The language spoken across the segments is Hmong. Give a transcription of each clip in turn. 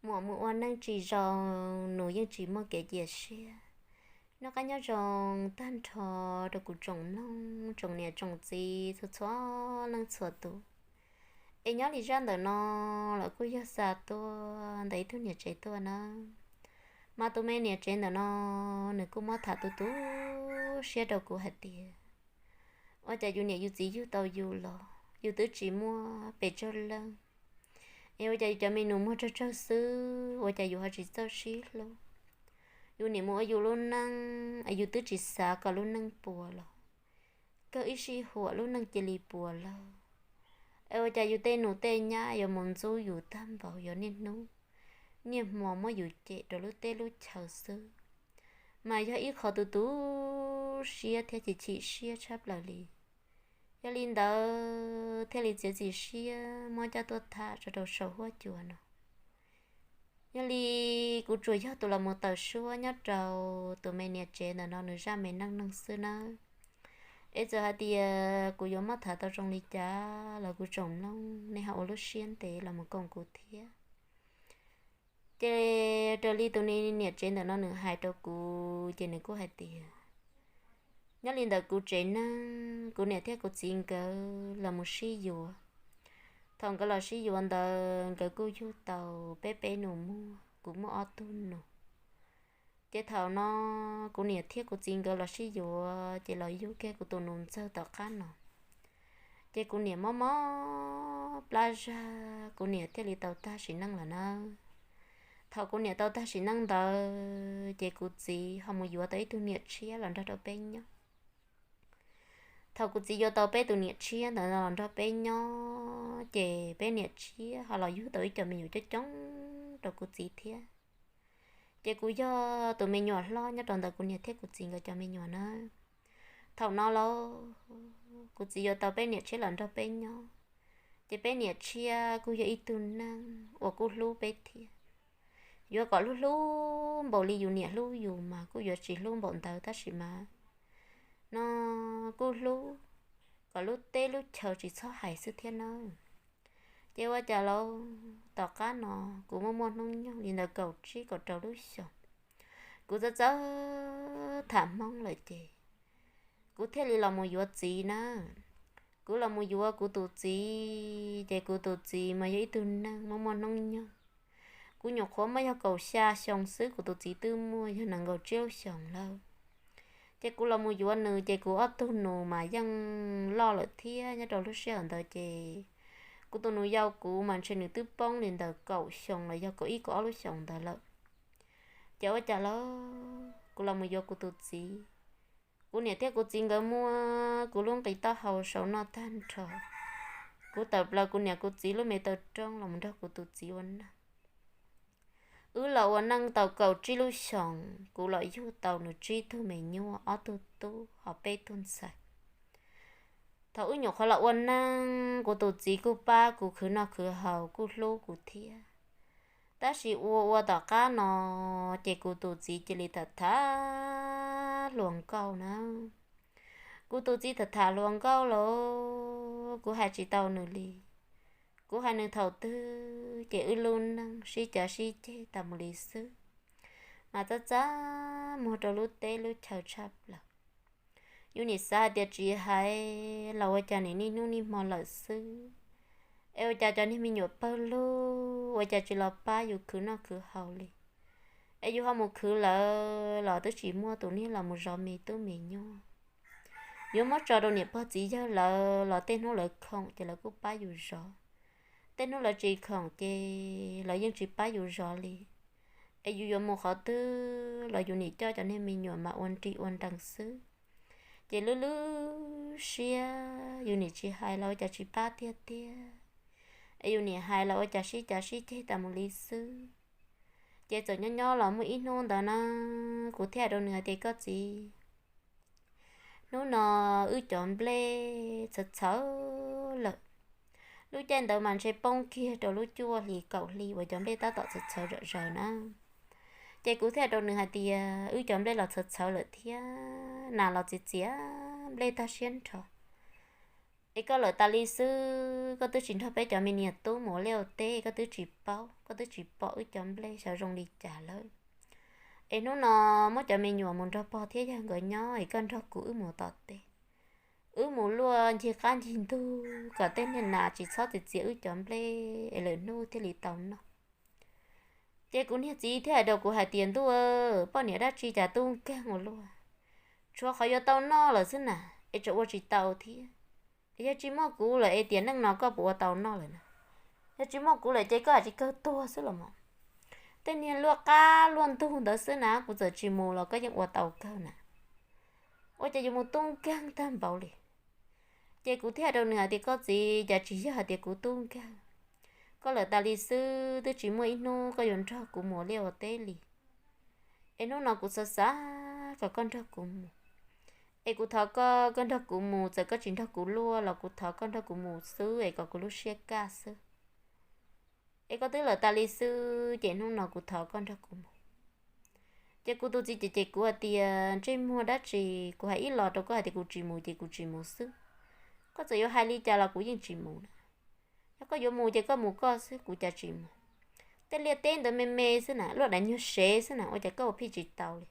Muam mus ua neej tsis zoo, nus yeej tsis muaj kev cia siab. Noj qab nyob zoo tag nrho rau kuv tsoom mloog, tsoom niam tsoom txiv txhua txhua leej txhua tus. Es nyob li zaj ntawm no los kuj yog xa tuaj ntawm ib tug niam tsev tuaj na. Mas tus me niam tsev ntawm no, nws kuj muab tham tu tu siab rau kuv hais tias, ua cas yus niam yus txiv yug tau yus los yus twb tsis muaj pes tsawg leej, es ua cas yus cov me nus muaj tsawg tsawg xwb, ua cas yus ho tsis txawj sib hlub. Yus niam mus ua yus lub neej es yus twb tsis xav kom lub neej puas los kawg ib sij huam lub neej cia li puas lawm. Es ua cas yus tej nus tej nyab yuav mus ntxub yus tag npaum, yuav niaj hnub niaj hmo muab yus cem rau lub teb lub chaw xwb, mas yog ib qho tu tu siab thiab chim chim siab tshaj plaws li. Yog li ntawd thiaj li txiav txim siab muab coj tuaj tham tso rau saum huab cua no. Yog li kuv tsuas yog tus los mus tawm suab nyob rau tus me niam tsev ntawm no nws zaj me neej neeg xwb nawb. Es txawm hais tias kuv yuav muab tham tau zoo li cas los kuv tsoom mloog nej ho ua lub siab ntev los mus koom kuv thiab. Ces raws li tus niam tsev ntawm no nws hais rau kuv ces nws kuj hais tias, nyob li ntawm kuv tsev neeg, kuv niam thiab kuv txiv nkawd los mus sib yuav. Thaum nkawd los sib yuav ntawd nkawd kuj yug tau peb peb nus muag, kuv muaj ob tug nus. Ces thaum no kuv niam thiab kuv txiv nkawd los sib yuav ces los yug kiag kuv tus nus ntxawg tom qab no. Ces kuv niam mob mob plab zag, kuv niam thiaj li tau tag sim neej lawm nawb. Thaum kuv niam tau tag sim neej ntawd ces kuv txiv ho mus yuav tau ib tug niam tshiab los nrog rau peb nyob. Thaum kuv txiv yuav tau peb tus niam tshiab ntawd los nrog peb nyob ces peb niam tshiab ho los yug tau ib co me nyuam coob coob rau kuv txiv thiab. Ces kuv yog tus me nyuam hlob nyob rau ntawm kuv niam thiab kuv txiv nkawd cov me nyuam nawb. Thaum no los kuv txiv yuav tau peb niam tshiab los nrog peb nyob, ces peb niam tshiab kuj yog ib tug neeg uas kuj hlub peb thiab. Yuav kom hlub hlub npaum li yus niam hlub yus mas kuj yuav tsis hlub npaum ntawd tab sis mas no kuj hlub kom lub teb lub chaw tsis txhob hais xwb thiab nawb. Ces ua cas los tom qab no kuv muaj muaj hnub nyoog li ntawm kaum tsib kaum rau lub xyoos, kuv txawj txawj tham Hmoob lawm ces kuv thiaj li los mus yuav txiv na. Kuv los mus yuav kuv tus txiv ces kuv tus txiv mas yog ib tug neeg muaj muaj hnub nyoog. Kuv nyuam qhuav muaj yog kaum xya xyoo xwb, kuv tus txiv twb muaj yog nees nkaum tsib lub xyoos lawm. Ces kuv los mus yuav nws ces kuv ob tug nus mas yeej loj lawm thiab. Nyob rau lub sij hawm ntawd ces kuv tus nus yau kuv mas ntshe nws twb poob li ntawm kaum xyoo los yog kaum ib kaum ob lub xyoos ntawd lawm. Ces ua cas los kuv los mus yuav kuv tus txiv, kuv niam thiab kuv txiv nkawd muab kuv lub nqi taub hau sau noj tag nrho. Kuv tawm plaws kuv niam kuv txiv lub me taw rooj los nrog kuv tus txiv ua neej. Wb los ua neej tau kaum tsib lub xyoos, kuv los yug tau nws tsib tug me nyuam, ob tug tub ho peb tug ntxhais. Thaum wb nyuam qhuav los ua neej, kuv tus txiv kuj pab kuv khwv noj khwv haus, kuj hlub kuv thiab. Tab sis ua ua tom qab no ces kuv tus txiv cia li tham tham hluas nkauj na. Kuv tus txiv tham tham hluas nkauj los kuv hais tsis tau nws li. Kuv hais nws thaum twg ces wb lub neej sib cav sib ceg tas mus li xwb, mas txaj txaj muag rau lub teb lub chaw tshaj plaws. Yus nim xav hais tias tsis hais los ua cas nim niaj hnub niaj hmo lawm xwb, es ua cas cov niag me nyuam pawg lug ua cas tsis los pab yus khwv noj khwv haus li. Es yus ho mus khwv lawm los twb tsis muaj tus niag los mus zov me tub me nyuam. Yuav muab tso rau niam pog txiv yawg lawv los tej hnub lawv khoom ces lawv kuj pab yus zov, tej hnub lawv tsis khoom ces lawv yeej tsis pab yus zov li. Es yus yuav mus qhov twg los yus nim coj cov niag me nyuam mas ua nrim ua nrees xwb. Ces lub lub siab yus nim tsis hais los ua cas tsis pab tiag tiag, es yus nim hais los ua cas sib cav sib ceg tas mus li xwb. Ces txawm nyob nyob los muaj ib hnub ntawd na, kuv thiaj hais rau nws hais tias, koj txiv, hnub no wb cov nplej txhawv txhawv lawm. Lub caij ntawd mas ntshe poob kiag rau lub cuaj hli kaum hli uas cov nplej tab tom txhawv txhawv zom zaws na. Ces kuv thiaj hais rau nws hais tias, wb cov nplej los txhawv txhawv lawm thiab, nas los txias txias nplej tag siab nrho. Es koj lawm tas li xwb, koj twb tsis nrog peb cov me niam tub mus ua liaj ua teb, koj twb tsis paub, koj twb tsis pom wb cov nplej xyov zoo li cas lawm. Es hnub no muab cov me nyuam mus nrog pog thiab yawg nkawd nyob es koj nrog kuv wb mus tom teb. Wb mus luaj ncig qab ncig ntug kom tej niag nas tsis txhob txias txias wb cov nplej es lwm hnub thiaj li tau noj. Ces kuv niag txiv thiaj hais rau kuv hais tias, ntuj, poj niam dab tsi cas tub nkeeg ua luaj, tshuav qhov yuav tau noj lawm xwb na, es tseem ua tsis tau thiab. Yog tsis muaj kuv lawm es tiam neej no koj puas ua tau noj lawm na? Yog tsis muaj kuv lawm ces koj tsis kawg tuag xwb los mas. Tej niag luaj qab luaj ntug ntawd xwb na, kuv txawm tsis mus los koj yeej ua tau kawg na. Ua cas yuav mus tub nkeeg tag npaum li? Ces kuv thiaj hais rau nws hais tias, koj txiv, cas tsis yog hais tias kuv tub nkeeg, koj lawm tas li xwb twb tsis muaj ib hnub koj yuav nrog kuv mus ua liaj ua teb li. Es hnub no kuv xav xav kom koj nrog kuv mus. Es kuv thov koj, koj nrog kuv mus, txawm koj tsis nrog kuv luaj los kuv thov koj nrog kuv mus xwb es kom kuv lub siab kaj xwb. Es koj twb lawm tas li xwb ces hnub no kuv thov koj nrog kuv mus. Ces kuv tus txiv ces, ces kuv hais tias, ntsej muag dab tsi, kuv hais ib los rau koj hais tias kuv tsis mus ces kuv tsis mus xwb. Koj txawm yuav hais li cas los kuv yeej tsis mus na. Yog koj yuav mus ces koj mus koj xwb, kuv cas tsis mus. Tej liaj teb ntawd me me xwb na, luaj daim nyuag sev xwb na, ua cas koj ua pheej tsis tau li?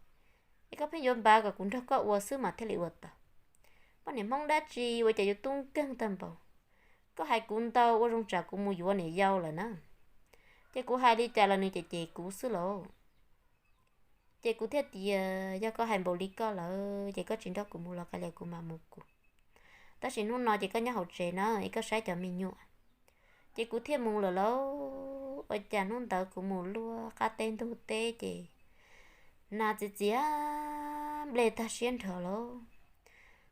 Es koj pheej yuav npav kom kuv nrog koj ua xwb mas thiaj li ua tau. Poj niam Hmoob dab tsi ua cas yuav tub nkeeg tag npaum? Koj hais kuv ntau ua zoo tsam kuv mus yuav niam yau lawm na. Ces kuv hais li cas los nws ces, ces kuv xwb lauj. Ces kuv thiaj tias, yog koj hais npaum li koj lawm ces koj tsis nrog kuv mus los kav liam kuv mam mus kuv. Tab sis hnub no ces koj nyob hauv tsev na es koj saib cov me nyuam. Ces kuv thiaj mus lawm lauj. Ua cas hnub ntawd kuv mus luaj qab teb ntug teb ces nas txias txias nplej tag siab nrho lauj.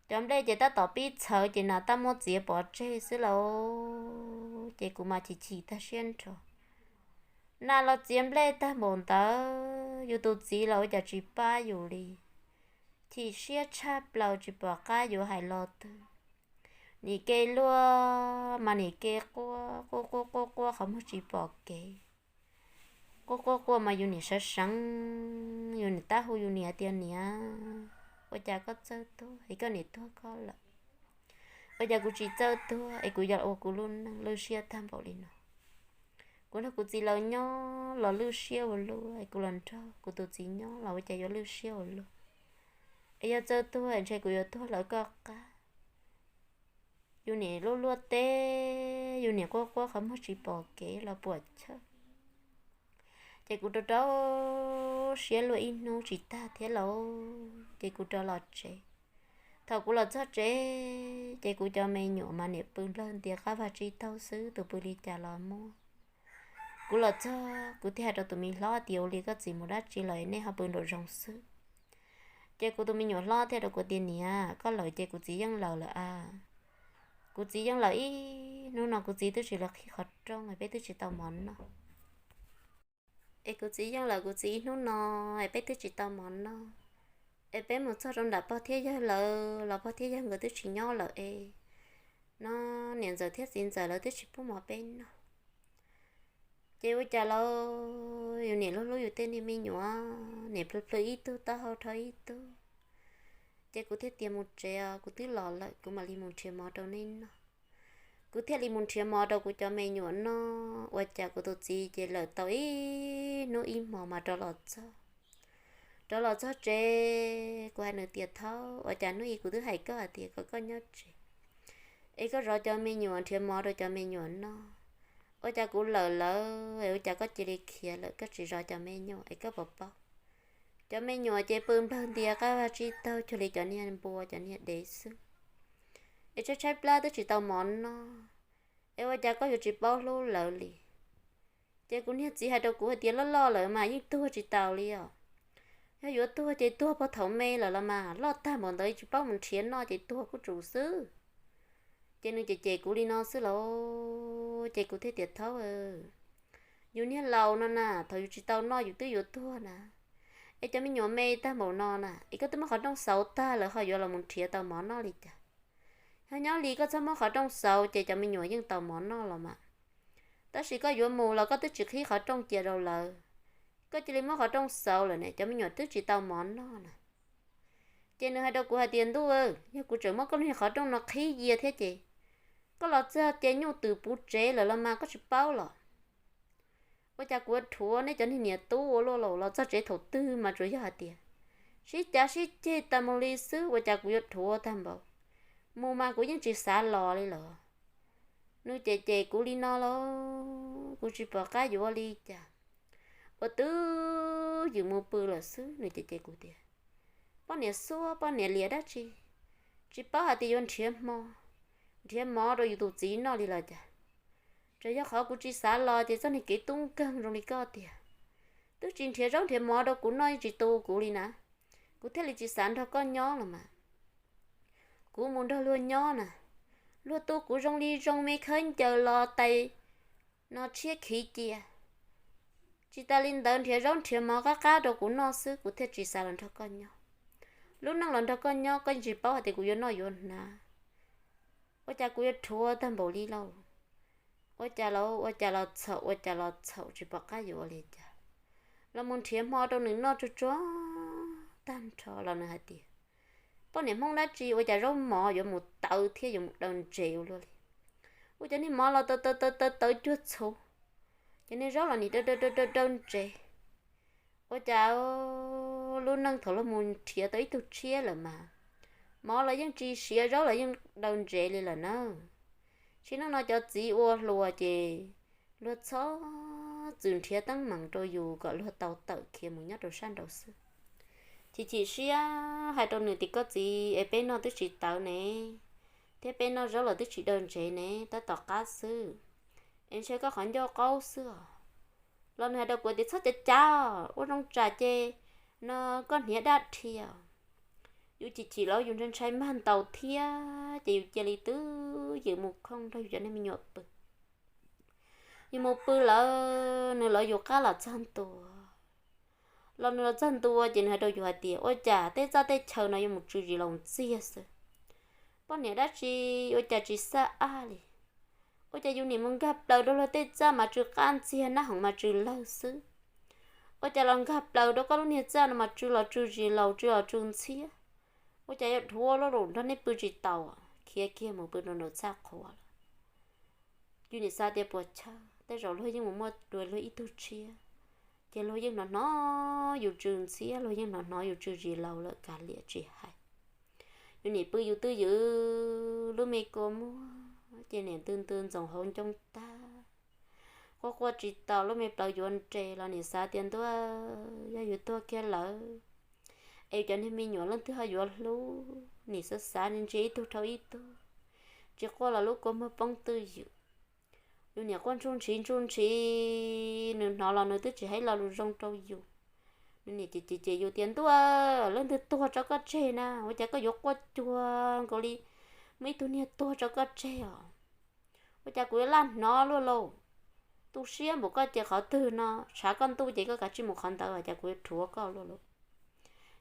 Cov nplej ces tab tom pib txhawv ces nas tab muab txiav pov tseg xwb lauj. Ces kuv mas chim chim tag siab nrho. Nas los txiav nplej tag npaum ntawd, yus tus txiv los ua cas tsis pab yus li. Chim siab tshaj plaws tsis pom qab yuav hais lo twg. Nim ke luaj mas nim ke quaj quaj quaj quaj quaj qhov muag tsis pom kev. Quaj quaj quaj mas yus nim sawv seev, yus nim tab hu yus niam tias, niam, ua cas koj txawj tuag es koj nim tuag koj lawm? Ua cas kuv tsis txawj tuag es kuv yuav ua kuv lub neej lwj siab tag npaum li no? Kuv nrog kuv txiv lawv nyob los lwj siab ua luaj, es kuv los nrog kuv tus txiv nyob los ua cas yuav lwj siab ua luaj? Es yog txawj tuag ntshe kuv yuav tuag lawv koj qab. Yus nim luaj luaj teb, yus nim quaj quaj qhov muag tsis pom kev los puam chawj. Ces kuv rau rau siab luaj ib hnub tsis tag thiab lauj, ces kuv rov los tsev. Thaum kuv los txog tsev, ces kuv cov me nyuam mas nim pw nplawg ntias qab vag tsib taug xwb, tus pw li cas los muaj. Kuv los txog kuv thiaj hais rau tus me hlob tias, ua li koj txiv mus dab tsi los nej ho pw nraum zoov xwb? Ces kuv tus me nyuam hlob thiaj rau kuv tias, niam, koj lawm ces kuv txiv yeej lawm lawm a. Kuv txiv yeej lawm ib hnub no kuv txiv twb tsis los qhib qhov rooj, peb twb tsis tau mov noj. Es kuv txiv yeej lawm kuv txiv ib hnub no, es peb twb tsis tau mov noj. Es peb mus txog rau nram pog thiab yawg lawv los pog thiab yawg nkawd twb tsis nyob lawm es no niam ntxawm thiab txiv ntxawm lawv twb tsis pub mov peb noj. Ces ua cas lauj, yus niam hlub hlub yus tej niag me nyuam, niam plhws plhws ib tug taub hau rho ib tug. Ces kuv thiaj tias, mus tsev os, kuv twb los lawm kuv mam li mus nrhiav mov rau nej noj. Kuv thiaj li mus nrhiav mov rau kuv cov me nyuam noj, ua cas kuv tus txiv ces lawm tau ib hnub ib hmo mas rov los txog. Rov los txog tsev, kuv hais nws tias, thaub, ua cas hnub ib kuv twb hais koj hais tias kom koj nyob tsev es koj zov cov me nyuam, nrhiav mov rau cov me nyuam noj. Ua cas kuv lawm lawm es ua cas koj cia li khiav lawm, koj tsis zov cov me nyuam es koj puas paub? Cov me nyuam ces pw nplawg ntias qab vag tsib taug cuag li cov niag npua cov niag dev xwb. Es tshaib tshaib plab twb tsis tau mov noj, es ua cas koj yuav tsis paub hlub lawv li? Ces kuv niag txiv hais rau kuv hais tias, loj loj lawm mas yeej tuag tsis taus li os. Yog yuav tuag ces tuag puag thaum me lawm los mas, loj tag npaum ntawd tsis paub mus nrhiav noj ces tuag kuj tsum xwb. Ces nws cem cem kuv li no xwb lauj, ces kuv thiaj tias, thaub, yus niag laus no na, thaum yus tsis tau noj yus twb yuav tuag na. Es cov me nyuam me tag npaum no na, es koj twb muab qhov rooj xauv tag lawm ho yuav los mus nrhiav tau mov noj li cas? Yog nyob li koj txhob muab qhov rooj xauv ces cov me nyuam yeej tau mov noj los mas. Tab sis koj yuav mus los koj twb tsis qhib qhov rooj cia rau lawv, koj cia li muab qhov rooj xauv lawm ne, cov me nyuam twb tsis tau mov noj na. Ces nws hais rau kuv hais tias, ntuj, yog kuv tseem muab koj lub niag qhov rooj no qhib cia thiab ces Koj los txog ces nyuj twm puv tsev lawm los mas koj tsis paub los? Ua cas kuv yuav dhuav nej cov niag niam tub ua luaj los, los txog tsev thaum twg mas tsuas yog hais tias sib cav sib ceg tas mus li xwb, ua cas kuv yuav dhuav tag npaum? Mus mas kuv yeej tsis xav los li lawm. Nws cem cem kuv li no lauj, kuv tsis pom qab yuav li cas. Ua twb ywm mus pw lawm xwb, nws cem cem kuv tias, poj niam xuab poj niam liam dab tsi, tsis paub hais tias yuav nrhiav hmo, nrhiav mov rau yus tus txiv noj li los cas. Tsuas yog qhov kuv tsis xav los ces txoj niag kev tub nkeeg zoo li koj tiag, twb tsis nrhiav zaub nrhiav mov rau kuv noj yeej tsis tu kuv li na, kuv thiaj li tsis xav nrog koj nyob los mas. Kuv mus nrog luag nyob na, luag tu kuv zoo li zoo me khawb ncaws los tais no tshiab khiv cia. Tsis tas li ntawd nrhiav zaub nrhiav mov qab qab rau kuv noj xwb kuv thiaj tsis xav los nrog koj nyob. Lub neej los nrog koj nyob koj yeej tsis paub hais tias kuv yuav noj yuav hnav. Ua cas kuv yuav dhuav tag npaum li lauj? Ua cas los ua cas los txhaum, ua cas los txhaum tsis pom qab yuav ua li cas. Los mus nrhiav hmo rau nws noj tsuag tsuag tag nrho los nws hais tias, poj niam Hmoob dab tsi ua cas zaub mov yuav mus tawv thiab yuav mus daw ntses ua luaj li. Ua cov niag mov los tawv tawv tawv tawv cuag txhuv, cov niag zaub los nim daw daw daw daw ntses. Ua cas lub neej thaum luag mus nrhiav tau ib tug tshiab lawm mas, mov los yeej tsis siav, zaub los yeej daw ntses li lawm na. Tsim neej no cov txiv ua hluas ces luag txhob txwm nrhiav teeb meem rau yus kom luag tau tawm khiav mus nyob rau sab nraud xwb. Chim chim siab hais rau nws tias koj txiv es peb noj twb tsis tawv ne, thiab peb noj zaub los twb tsis daw ntses ne, tab tom qab xwb, es ntshe koj qhov ncauj qaub xwb os. Los nws hais rau kuv tias txhob cav cav, ua zoo tsam ces no koj hniav daj rhia. Yus chim chim los yus ntshai ntshai mag ntaus thiab ces yus cia li twb ywm mus khooj nrog yus cov niag me nyuam pw. Yus mus pw lawm nws lawv yus qab los txog ntua. Los nws los txog ntua ces nws hais rau yus hais tias ua cas tej txaj tej chaw no yuav mus tsw zis laus ntxiag xwb. Poj niam dab tsi ua cas tsis xab ab li. Ua cas yus nim mus nkag plaws rau luag tej txaj mas tsw qab ntxiag, nab hoom mas tsw lawg xwb. Ua cas los nkag plaws rau koj lub niag txaj no mas tsw los tsw zis laus tsw los tsw ntxhiab. Ua cas yuav dhuav luaj lus nrog nej pw tsis tau, khiav kiag mus pw rau nraum txaj qhua lawm. Yus nim xav tias puas chawj, tej zaum luag yeej mus muaj dua luag ib tug tshiab, ces luag yeej hnov hnov yus tsw ntxhiab, luag yeej hnov hnov yus tsw zis laus lawm kav liam tsis hais. Yus nim pw yus twb ywm, lub me kua muag ces nim ntws ntws ntxoov hauv ncoo tag. Quaj quaj tsis tau, lub me plawv yuav nres los nim xav tias ntuj, yog yus tuag kiag lawm es yus cov niag me nyuam leej twg ho yuav hlub, nim xav xav ntsia ib tug dhau ib tug, tsis quaj los lub kua muag poob twj ywm. Yus nim quaj ntsuj ntshiv ntsuj ntshiv, nws hnov los nws twb tsis hais lo lus zoo rau yus. Nws nim ces ces ces yus tias ntuj, leej twg tuag tso koj tseg na, ua cas koj yuav quaj cuag nkaus li muaj ib tug niag tuag tso koj tseg os? Ua cas kuv yuav laj hnov luaj lauj? Tu siab npaum koj ces qhov twg no tshav koj ntuj ces koj kav tsij mus qhov ntawd, cas kuv yuav rhuav koj luaj lauj?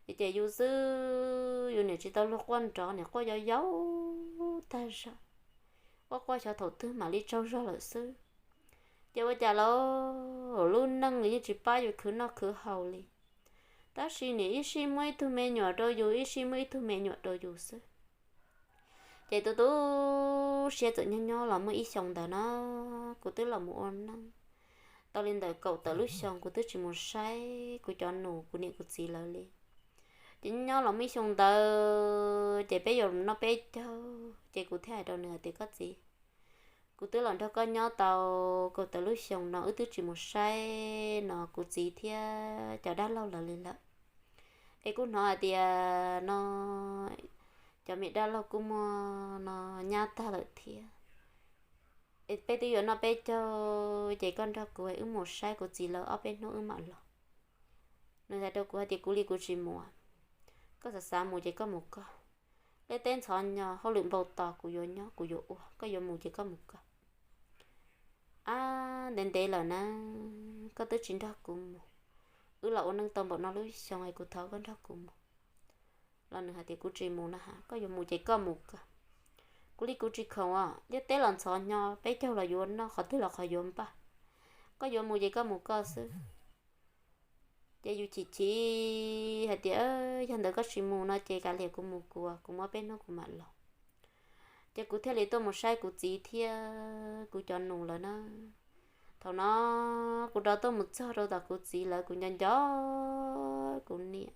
Ces ces yus xwb, yus nim tsis tau luag quaj nrov, nim quaj yau yau tag zog, quaj quaj xyov thaum twg mam li tsaug zog lawm xwb. Ces ua cas lauj, lub neej nws yeej tsis pab yus khwv noj khwv haus li. Tab sis nim ib sij muaj ib tug me nyuam rau yus, ib sij muaj ib tug me nyuam rau yus xwb. Ces tu tu siab txawm nyob nyob los muaj ib xyoo ntawd na, kuv twb los mus ua neej tau li ntawm kaum tawm lub xyoo, kuv twb tsis mus saib kuv cov nus, kuv niam kuv txiv lawv li. Ces nyob nyob los muaj ib xyoo ntawd ces peb yuav noj peb caug, ces kuv thiaj hais rau nws hais tias koj txiv, kuv twb los nrog koj nyob tau kaum tawm lub xyoo no wb twb tsis mus saib no kuv txiv thiab cov dab laug lawv li lawm. Es kuv hnov hais tias no cov me dab laug kuj muaj no nyab tag lawm thiab. Es peb twb yuav noj peb caug, ces koj nrog kuv wb mus saib kuv txiv lawv ob peb hnub wb mam los. Nws hais rau kuv hais tias kuv li kuv tsis mus. Koj xav xav mus ces koj mus koj. Liaj teb ntxhov nyo, hauj lwm npau tos, kuv yuav nyob kuv yuav ua, koj yuav mus ces koj mus koj. Ab, ntev ntev lawm na, koj twb tsis nrog kuv mus. Wb los ua neej tau npaum no lub xyoo es kuv thov koj nrog kuv mus. Los nws hais tias kuv tsis mus na has, koj yuav mus ces koj mus koj. Kuv li kuv tsis khoom os, liaj teb los ntxhov nyo, peb caug los yuav noj, qhov twg los qhov yuav npaj. Koj yuav mus ces koj mus koj xwb. Ces yus chim chim hais tias yog ntawd koj tsis mus no ces kav liam kuv mus kuv, kuv muab peb hnub kuv mam los. Ces kuv thiaj li tuaj mus saib kuv txiv thiab kuv cov nus lawm na. Thaum no kuv rov tuaj mus txog rau tom kuv txiv lawv, kuv nco nco kuv niam.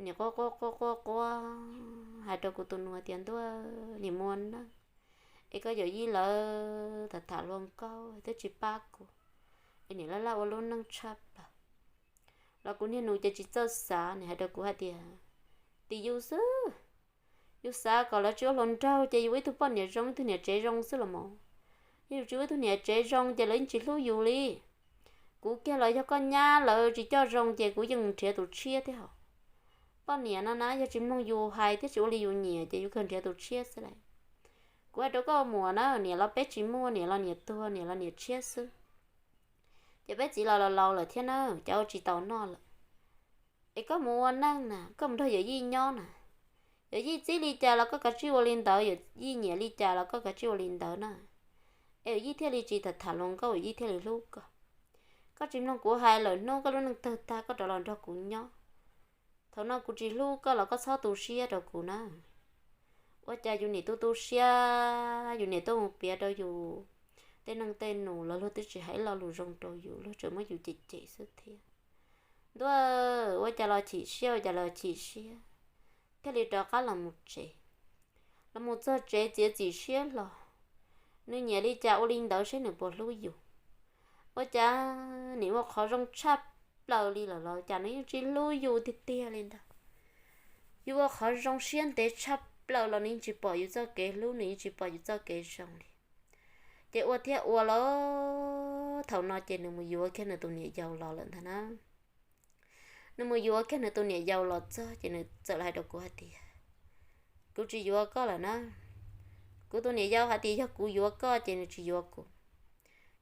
Niam quaj quaj quaj quaj quaj hais rau kuv tus nus tias, Ntuj, nim muaj neej es koj yawm yij lawv tham tham hluas nkauj twb tsis pab kuv, es nim laj laj ua lub neej tshaj plaws. Los kuv niag nus ces tsis txawj xav, nws hais rau kuv hais tias, Tim yus xwb, yus xav kom lawv tsis ua hluas nraug ces yus ua ib tug poj niam zoo ib tug niam tsev zoo xwb los mas. Yog yus tsis ua ib tug niam tsev zoo ces lawv yeej tsis hlub yus li. Kuv kiag los yog koj nyab lawv tsis coj zoo ces kuv yeej mus nrhiav tus tshiab thiab hos. Poj niam no na yog tsis mloog yus hais thiab tsis ua li yus nyiam ces yus kawg nrhiav tus tshiab xwb las. Kuv hais rau koj muam na, niam los peb tsis muaj, niam los niam tuag, niam los niam tshiab xwb. Ces peb txiv los laus laus lawm thiab na, cov ua tsis tau noj lawm. Es koj mus ua neej na, koj mus nrog yawm yij nyob na. Yawm yij txib li cas los koj kav tsij ua li ntawd, yawm yij nyiam li cas los koj kav tsij ua li ntawd na. Es yawm yij thiaj li tsis tham tham hluas nkauj, yawm yij thiaj li hlub koj. Koj tsis mloog kuv hais lawm, hnub koj lub neej tawg tag koj rov los nrog kuv nyob. Thaum no kuv tsis hlub koj los koj txhob tu siab rau kuv na. Ua cas yus niam tu tu siab, yus niam tuaj mus piav rau yus tej neej tej nus los luag twb tsis hais ib lo lus zoo rau yus, luag tseem muab yus cem cem xwb thiab. Ntuj, ua cas los chim siab, ua cas los chim siab, thiaj li rov qab los mus tsev. Los mus txog tsev txiav txim siab los, nws nyiam li cas ua li ntawd seb nws puas hlub yus. Ua cas nim ua qhov zoo tshaj plaws li lawm los cas nws yeej tsis hlub yus tiag tiag li ntag. Yus ua qhov zoo siab ntev tshaj plaws los nws yeej tsis pom yus txoj kev hlub, nws yeej tsis pom yus txoj kev zoo li. Ces ua thiab ua los thaum no ces nws mus yuav kiag nws tus niam yau los lawm ntag na. Nws mus yuav kiag nws tus niam yau los txog ces nws txawm hais rau kuv hais tias, Kuv tsis yuav koj lawm na. Kuv tus niam yau hais tias yog kuv yuav koj ces nws tsis yuav kuv.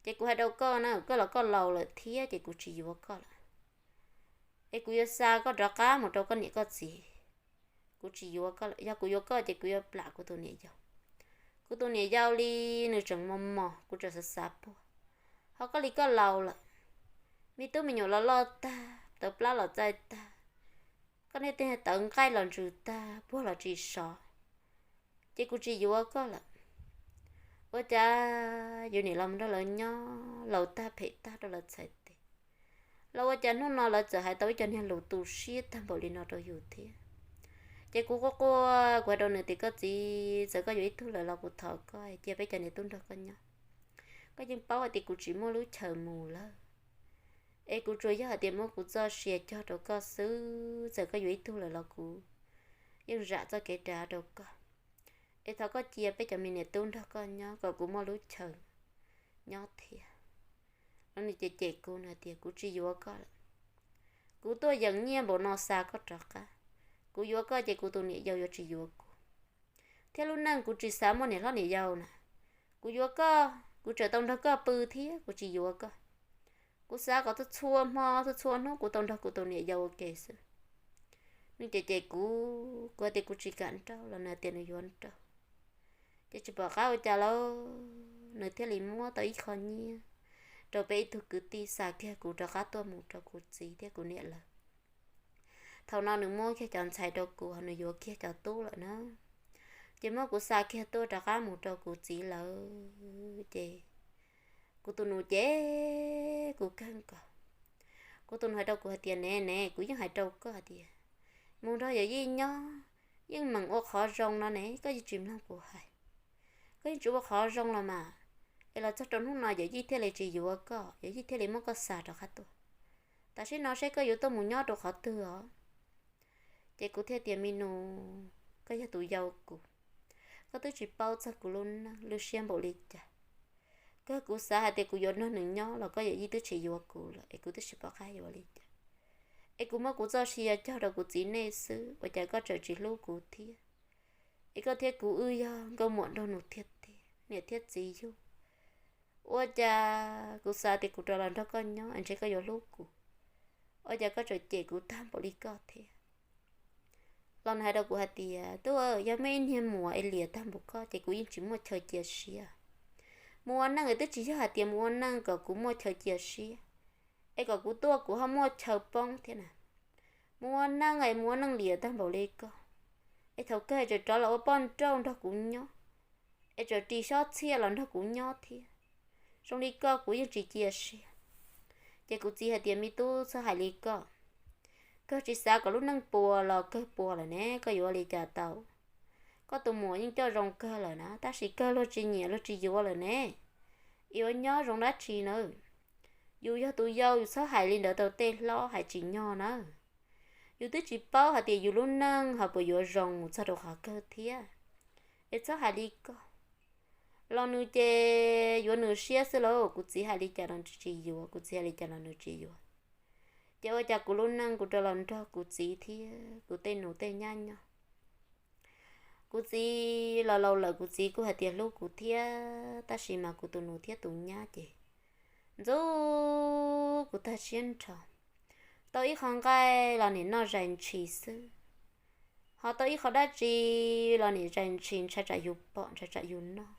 Ces kuv hais rau koj na, koj los koj laus lawm thiab ces kuv tsis yuav koj lawm. Es kuv yuav xa koj rov qab mus rau koj niam koj txiv. Kuv tsis yuav koj lawm, yog kuv yuav koj ces kuv yuav plam kuv tus niam yau. Kuv tus niam yau li nws tseem mos mos, kuv tseem xav xav puag. Ho koj li koj laus lawm, me tub me nyuam los loj tag, tawv plab los txaij tag, koj niag tawv nqaij los ntsws tag, puag los tsis sov, ces kuv tsis yuav koj lawm. Ua cas yus niam los nrog lawv nyob, laus tag phem tag rau lawv txhais tes, los ua cas hnub no lawv txawm hais tau ib co niag lus tu siab tag npaum li no rau yus thiab? Ces kuv quaj quaj, kuv hais rau nws tias, Koj txiv, txawm koj yuav ib tug lawm los kuv thov koj cia peb cov niam tub nrog koj nyob. Koj yeej paub hais tias kuv tsis muaj lub chaw mus lawm, es kuv tsuas yog hais tias muab kuv txoj sia cog rau koj xwb. Txawm koj yuav ib tug lawm los kuv yeej zam txoj kev rav rau koj. Es thov koj cia peb cov me niam tub nrog koj nyob kom kuv muaj lub chaw nyob thiab. No nws cem cem kuv, nws tias, Kuv tsis yuav koj lawm. Kuv tuaj yeem nyiaj npaum no xa koj rov qab. Kuv yuav koj ces kuv tus niam yau yuav tsis yuav kuv, thiab lub neej kuv tsis xav muaj niam hlob niam yau na. Kuv yuav koj kuv tseem tau nrog koj pw thiab, kuv tsis yuav koj. Kuv xav kom txhua txhua hmo txhua txhua hnub kuv tau nrog kuv tus niam yau ua ke xwb. Nws cem cem kuv, kuv hais tias kuv tsis kam nrauj los nws tias nws yuav nrauj. Ces tsis pom qab ua cas lauj, nws thiaj li muab tau ib qho nyiaj rau peb ib tug kwv tij xa kiag kuv rov qab tuaj mus rau kuv txiv thiab kuv niam lawv. Thaum no nws muab kiag cov ntxhais rau kuv, nws yuav kiag cov tub lawm na. Ces muab kuv xa kiag tuaj rov qab mus rau kuv txiv lawv ces kuv tus nus ces kuv kawg nkaus. Kuv tus nus hais rau kuv hais tias, Ne ne, kuv yeej hais rau koj hais tias mus nrog yawm yij nyob yeej meem ua qhov zoo no ne, koj yeej tsis mloog kuv hais. Koj yeej tsis ua qhov zoo los mas, es los txog rau hnub no yawm yij thiaj li tsis yuav koj, yawm yij thiaj li muab koj xa rov qab tuaj. Tam sim no seb koj yuav tuaj mus nyob rau qhov twg os? Ces kuv thiaj tias, Me nus, koj yog tus yau kuv, koj twb tsis paub txog kuv lub neej lub siab npaum li cas. Kawg kuv xav hais tias kuv yuav nrog nws nyob los koj yawm yij twb tsis yuav kuv lawm es kuv twb tsis pom qab yuav li cas. Es kuv muab kuv txoj sia cog rau kuv txiv nej xwb, ua cas koj tseem tsis hlub kuv thiab? Es koj thiab kuv wb yog nkauj muam nraug nus tiag tiag, niam thiab txiv yug. Ua cas kuv xav tias kuv rov los nrog koj nyob es ntshe koj yuav hlub kuv, ua cas koj tseem cem kuv tag npaum li koj thiab? Los nws hais rau kuv hais tias, Tub, yog muaj ib niag muam es liam tag npaum koj ces kuv yeej tsis muaj chaw cia siab. Mus ua neej es twb tsis yog hais tias mus ua neej kom kuv muaj chaw cia siab, es kom kuv tuaj kuv ho muaj chaw poob thiab na. Mus ua neej es mus ua neej liam tag npaum li koj, es thaum kawg tseem rov los ua poj nrauj nrog kuv nyob, es txawm ris xyob txhiaj los nrog kuv nyob thiab. Zoo li koj kuv yeej tsis cia siab. Ces kuv txiv hais tias, Me tub, txhob hais li koj. Koj tsis xav kom lub neej puas los kawg puas lawm ne, koj yuav ua li cas tau? Koj tus muam yeej coj zoo kawg lawm na, tab sis kawg luag tsis nyiam luag tsis yuav lawm ne. Yuav nyob zoo dab tsi na? Yus yog tus yau yus txhob hais li ntawd rau tej hlob hais tsis nyog na. Yus twb tsis paub hais tias yus lub neej ho puas yuav zoo mus txog rau qhov kawg thiab. Es txhob hais li koj. Los nws ces yuav nws siab xwb lauj, kuv txiv hais li cas los nws tsis yuav, kuv txiv hais li cas los nws tsis yuav. Ces ua cas kuv lub neej kuv rov los nrog kuv txiv thiab kuv tej nus tej nyab nyob. Kuv txiv los laus lawm, kuv txiv kuj hais tias hlub kuv thiab, tab sis mas kuv tus nus thiab tus nyab ces ntxub kuv tag siab nrho. Tau ib qho nqaij los nim noj zais ntshis xwb, ho tau ib qho dab tsi los nim zais ntshis, ntshai tsam yus pom, ntshai tsam yus noj.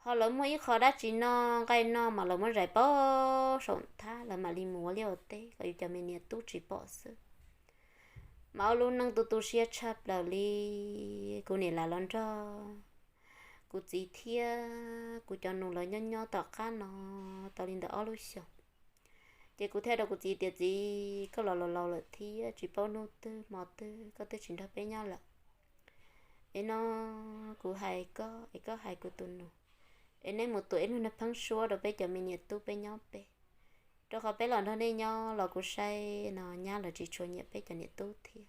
Ho lawv muaj ib qho dab tsi noj, nqaij noj mas lawv muab zais pab saum nthab, lawv mam li mus ua liaj ua teb kom yus cov me niam tub tsis pom xwb. Mas ua lub neej tu tu siab tshaj plaws li. Kuv nim lam los nrog kuv txiv thiab kuv cov nus lawv nyob nyob tom qab no tau li ntawm ob lub xyoos. Ces kuv thiaj rau kuv txiv tias, Txiv, koj los laus laus lawm thiab tsis paub hnub twg hmo twg koj twb tsis nrog peb nyob lawm. Es no kuv hais koj es koj hais kuv tus nus, es neb mus tuam ib lub niag pheeb suab rau peb cov me niam tub peb nyob peb, rau qhov peb los nrog nej nyob los kuv saib no nyab lawv tsis tshua nyiam peb cov niam tub thiab.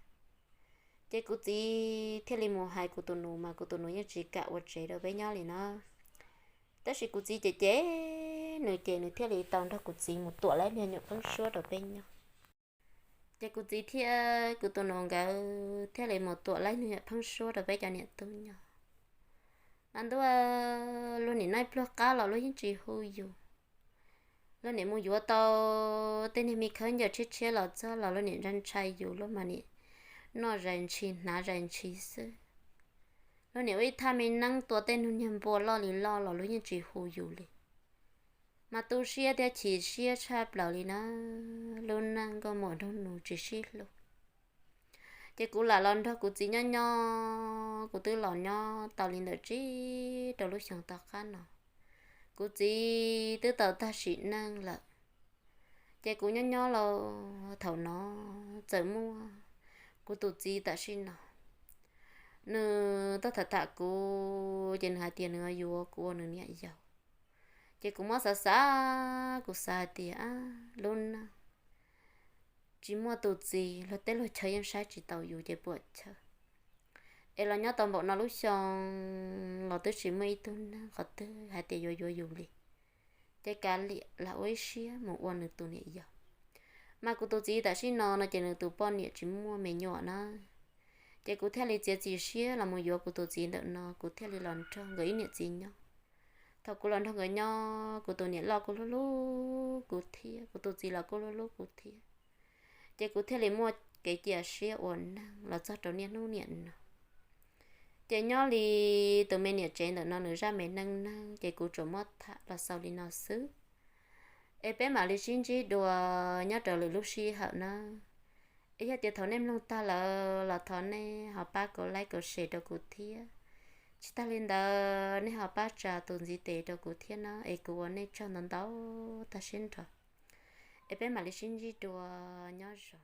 Ces kuv txiv thiaj li mus hais kuv tus nus mas kuv tus nus yeej tsis kam ua tsev rau peb nyob li na. Tab sis kuv txiv cem cem nws ces nws thiaj li tau nrog kuv txiv mus tuam lawv niag nyuam pheeb suab rau peb nyob. Ces kuv txiv thiab kuv tus nus nkawd thiaj li mus tuam lawv niag nyuam pheeb suab rau peb cov niam tub nyob. Mas ntuj, luag nim noj ib pluag qab los luag yeej tsis hu yus. Luag nim mus yuav tau tej niag me khaub ncaws tshiab tshiab los txog los luag nim ntshai ntshai yus, luag mas nim noj zais ntshis hnav zais ntshis xwb. Luag nim ua ib thaj me neeb tua tej nug niag npua loj li loj los luag yeej tsis hu yus li. Mas tu siab thiab chim siab tshaj plaws li na, lub neej nkauj muam nraug nus tsis sib hlub. Ces kuv lam los nrog kuv txiv nyob nyob, kuv twb los nyob tau li ntawm tsib rau lub xyoos tom qab no, kuv txiv twb tau tag sim neej lawm. Ces kuv nyob nyob los thaum no txawm muaj kuv tus txiv tam sim no, nws tuaj tham tham kuv ces nws hais tias nws yuav kuv ua nws niam yau. Ces kuv muab xav xav kuv xav hais tias, Lub neej tsis muaj tus txiv, luag teb luag chaw yeej saib tsis taus yus ces puas chawj. Es los nyob tau npaum no lub xyoo los twb tsis muaj ib tug neeg qhov twg hais tias yuav yuav yus li. Ces kav liam lam ua ib siab mus ua nws tus niam yau. Mas kuv tus txiv tam sim no no ces nws tus poj niam tsis muaj me nyuam na. Ces kuv thiaj li txiav txim siab los mus yuav kuv tus txiv ntawm no, kuv thiaj li los nrog nkawd ib niam txiv nyob. Thaum kuv los nrog nkawd nyob, kuv tus niam loj kuj hlub hlub kuv thiab, kuv tus txiv los kuj hlub hlub kuv thiab. Ces kuv thiaj li muaj kev cia siab ua neeg los txog rau niaj hnub niam no. Ces nyob li tus me niam tsev ntawm no nws zaj me neej neeg ces kuv tsuas muab tham los xaus li no xwb. Es peb mam li sib ntsib dua nyob rau lwm lub sij hawm na. Es yog tias thaum nej mloog tag lawm los thov nej ho pab kaum like kaum share rau kuv thiab. Tsis tag li ntawd nej ho pab tsa tus ntxiv tes rau kuv thiab na, es kuv ua nej tsaug ntau ntau tag siab nrho. Es peb mam li sib ntsib dua, nyob zoo.